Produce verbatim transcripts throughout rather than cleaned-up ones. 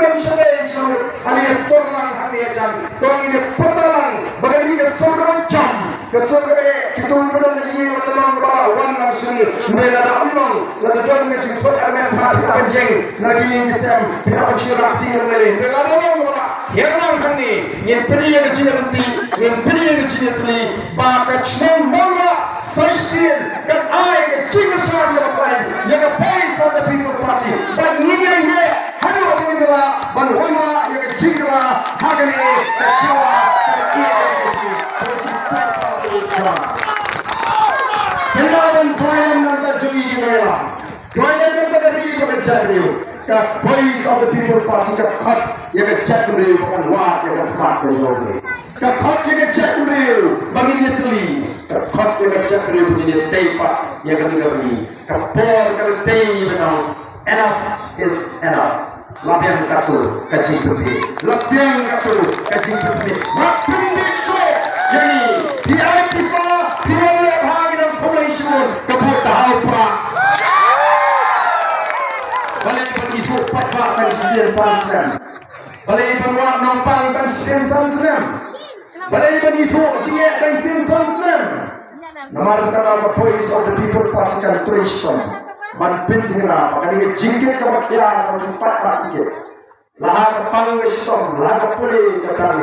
Kan sha dei sha lut, ale ïa tur lang hangne ïa jan. To ngin ïa pyrta lang ba kane ka sur kaba jam, ka sur kaba eh, kito kiba don na ïing bad na long kaba lah wan lang sha ngi. Hynrei lada ym long, lada don ka jingthut armet, phi hap ban jeng na ki ïing ki sem, phi hap ban shim rakhe lang lei lei. Hynrei lada long kaba lah, hiar lang hangne, ngin pyni ïa ka jingïarap, ngin pyni ïa ka jingïatylli ba ka shnong Mawlai sa shisien kan ai ka jingkyrshan kaba khlaiñ ïa ka Voice of the People Party. Bad ngin ïa ïeh haduh ba ngin ïa lah ban wanrah ïa ka jingkylla ha kane ka jylla ka A I D C. Pynban ban try na ka jong i jong i la. Try na ka ri bad ka jaitbynriew. Ka Voice of the People Party ka khot ïa ka jaitbynriew ba kan wad ïa ka khmat ka jong i. Ka khot ïa ka jaitbynriew ba ngin ïatylli. Ka khot ïa ka jaitbynriew ba ngin ïatei pat ïa ka ri. Ka por ka la dei ba nang. Enough is enough. La biang katto ka jingpynbeit. La biang katto ka jingpynbeit. Wat pynbeit shuh ïa ngi. Phi ai pisa, phi wan leh bha, ngi nang pynlong shuh ka vote da haw prah. Balei ban ithuh paidbah tang shisien san snem? Balei ban wad nongpang tang shisien san snem? Balei ban ithuh jingeh tang shisien san snem? Namar kata ka Voice of the People Party kan trei shitom ban pynthymmai ba kane ka jingkit kaba khia kaba ki paidbah ki kit. La ha ka pang ka shitom, la ha ka pule ka tang,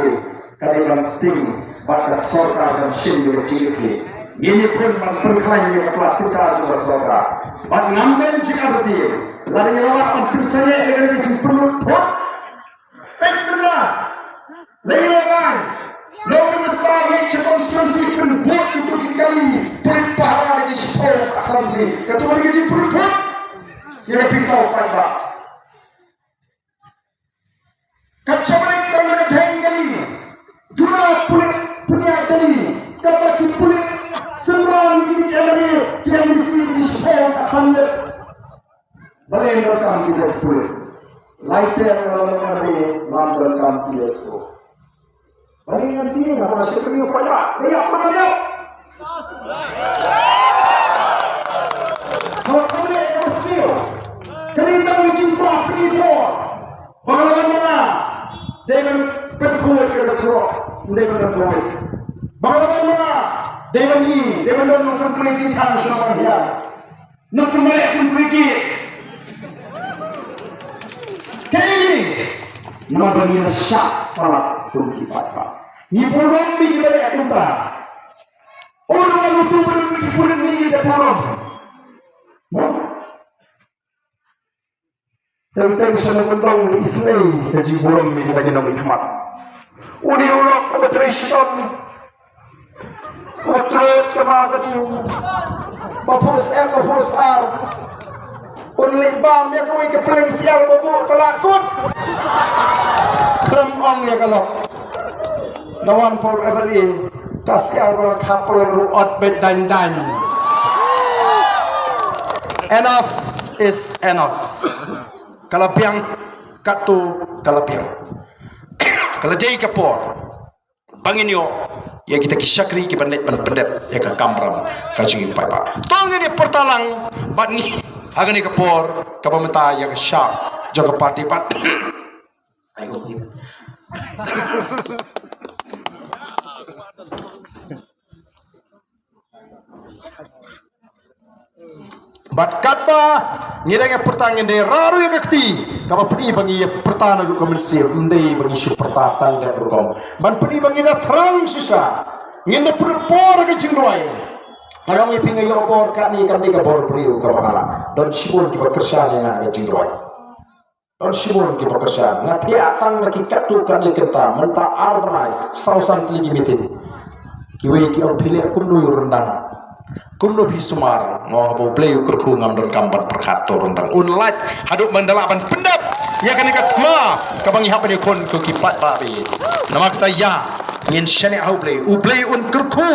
ka dei ban sting ba ka sorkar kan shim ïa ka jingkit. Ngin ïakhun ban pynkhlaiñ ïa ka pla tyngka jong ka sorkar. Bad ngam don jingartatien lada ngi la lah ban pynsangeh ïa kane ka jingpynlut vote. Peit mynta. Lei lei rang. Long Minister leit sha constituency pynbud kito ki kali pulit pahara da ki shiphew assembly. Kato ka dei ka jingpynbud. Ïa ka pisa u paidbah. Ka jingpynbud ka dei ka theng kali. Juna pulit pynïaid kali. Kata ki pulit synran ki dei ki M L A, ki M D C, ki shiphew assembly. Balei donkam ki dei pulit? Lai term nga la ong ïa phi, ym donkam P S O. Balei ngan tieng, nga ba shu kynmaw pala. Dei ïa phi, dei ïa phi. Nga la kynmaw ïa ka sniew. Kane tang ka jingkwah pynïaid por. Ba nga la wan ma nga, dei ban pynkhuid ïa ka surok, dei ban pynkhuid. Ba nga la wan ma nga, dei ban i, dei ban don nongpynplei jingkhang sha nonghiar. Nang pynmareh pynpyrkhat. Kaei? Namar ba ngi la shah palat kum ki paidbah. Ngi burom ïa ki ba leh kumta. Ong ba uto ba don ki pulit ngi da burom. Teng teng sha nongkyndong isynei ka jingburom ïa kita ki nongmihkhmat. Une u lok uba trei shitom. Uba trei kama ka dei u. Ba phuh sep, ba phuh sar. Un leit bam ïa kawei ka pleng syiar ba buh tala kut. Khlem ong ïa ka lok. Na wan por every ka syiar ba la khap por ruh ot beit daiñ daiñ. Enough is enough. Ka la biang katto ka la biang. Ka la dei ka por ba ngin ïoh ïa kita ki shakri kiban leit ban pyndep ïa ka kamram ka jingim paidbah. To ngin ïa pyrta lang bad ngi ha kane ka por kaba mynta ïa ka shah jong ka party bad. Bad katba ngi dang ïa pyrta ngin dei rah ruh ïa ka kti kaba pyni ba ngi ïa pyrta naduh ka mynsiem, ym dei ba ngi shu pyrta tang dep rukom. Ban pyni ba ngi da thrang shisha, ngin da pynduh por ka jingduwai. Nga ong ïa phi, nga ïoh bor kane kam dei ka bor briew kaba nga lah. Don shibun kiba kyrshan ïa nga ka jingduwai. Don shibun kiba kyrshan. Nga thiah tang na ki katto katne kynta, mynta ar bnai, saw san tylli ki meeting. Kiwei ki ong phi leh kumno ïa u ryndang. Kumno phi sumar, nga ong haba U Blei u kyrkhu ngam donkam ban pyrkhat to ryndang. Un lait haduh ban da lah ban pyndep ïa kane ka thma kaba ngi hap ban ïakhun ko ki paidbah ba ïeit. Namar kata ïa ngin shaniah ha U Blei. U Blei un kyrkhu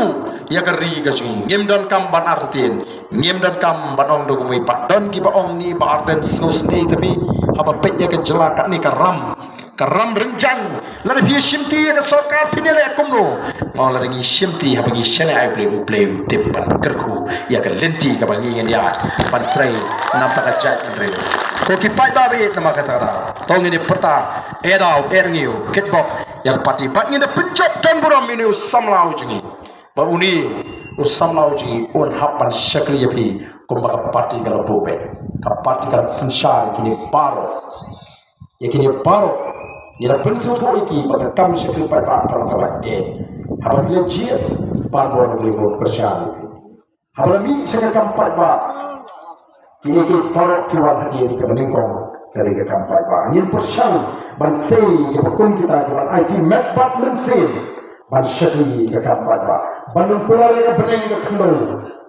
ïa ka ri ka jong ngi. Ngim donkam ban artatien. Ngim donkam ban ong da kumwei pat. Don kiba ong ni Bah Ardent sngewsynei te phi haba peit ïa ka jylla katne ka ram. Ka ram rynjang, lada phi shimti ïa ka sorkar phin ïaleh kumno? Nga ong lada ngi shimti haba ngi shaniah ïa U Blei, U Blei u tip ban kyrkhu ïa ka lynti kaba ngi ngin ïaid ban trei na bynta ka jaitbynriew. Ko ki paidbah ba ïeit, namar kata ka daw to ngin ïa pyrta, eh daw, eh rngiew, kitbok ïa ka party bad ngin da pynjop don burom ïa une u samla u jong ngi. Ba une u samla u jong ngi un hap ban shakri ïa phi kumba ka party ka la buh beit. Ka party kan synshar ïa kine baroh. Ïa kine baroh ngi la pynsngewthuh ïa ki ba ka kam shakri paidbah ka long kaba eh. Haba phi ïa jied, baroh ngi la pyrshang ïa phi. Haba la mih sha ka kam paidbah, kine ki baroh ki wan ha kine ki kaba nyngkong ka dei ka kam paidbah. Ngin pyrshang ban sei kiba kum kita kiban aiti met bad mynsiem ban shakri ka kam paidbah, ban ym kular ïa ka bneng ka khyndew.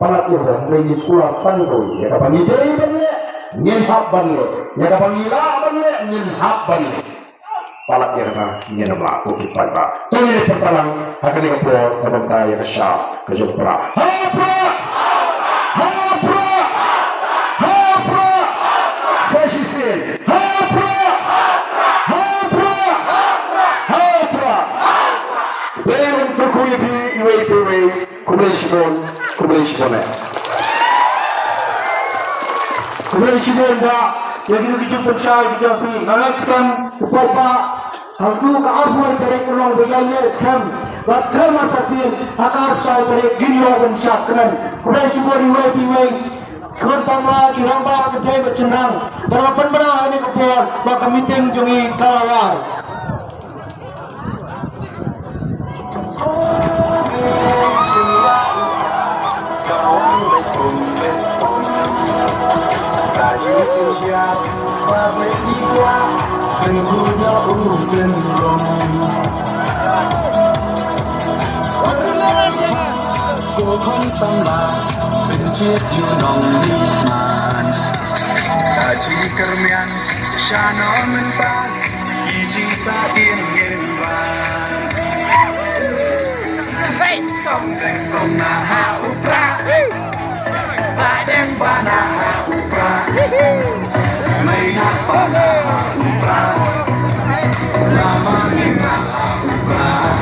Palat ïa ka bneng, ngin kular tang ïa kaba ngi dei ban leh, ngin hap ban leh. Ïa kaba ngi lah ban leh, ngin hap ban leh. Palat ïa kata ngin ym lah, ko ki paidbah. To ngin ïa pyrta lang ha kane ka por na ka bynta ïa ka shap ka jong Prah. Ha Prah! Ha Prah! Ha Prah! Sa shisien. Ha Prah! Ha Prah! Ha Prah! Blei un kyrkhu ïa phi iwei pa iwei. Khublei shibun, khublei shibun eh. Khublei shibun ba ïa kito ki jingpynshai ki jong phi. Nga ngeit skhem u paidbah haduh ka arphew tarik u long ba ïaineh skhem. Bad khlem artatien ha ka arphew saw tarik ngin ïoh ban shah kmen. Khublei shibun iwei pa iwei. Khun samla, ki rangbah, ki dei bad shynrang, ba la pynbna ha kane ka por ba ka meeting jong ngi ka la wai. Ko khun samla, pynjot ïa u nongmihman. Ka jingkyrmen sha na mynta, ki jingsahdien ngin wan. Hey! Kong deng kong na ha u Prah. Ba deng ba na ha u Prah. Mei na pa na ha u Prah. Lama ni na ha u Prah.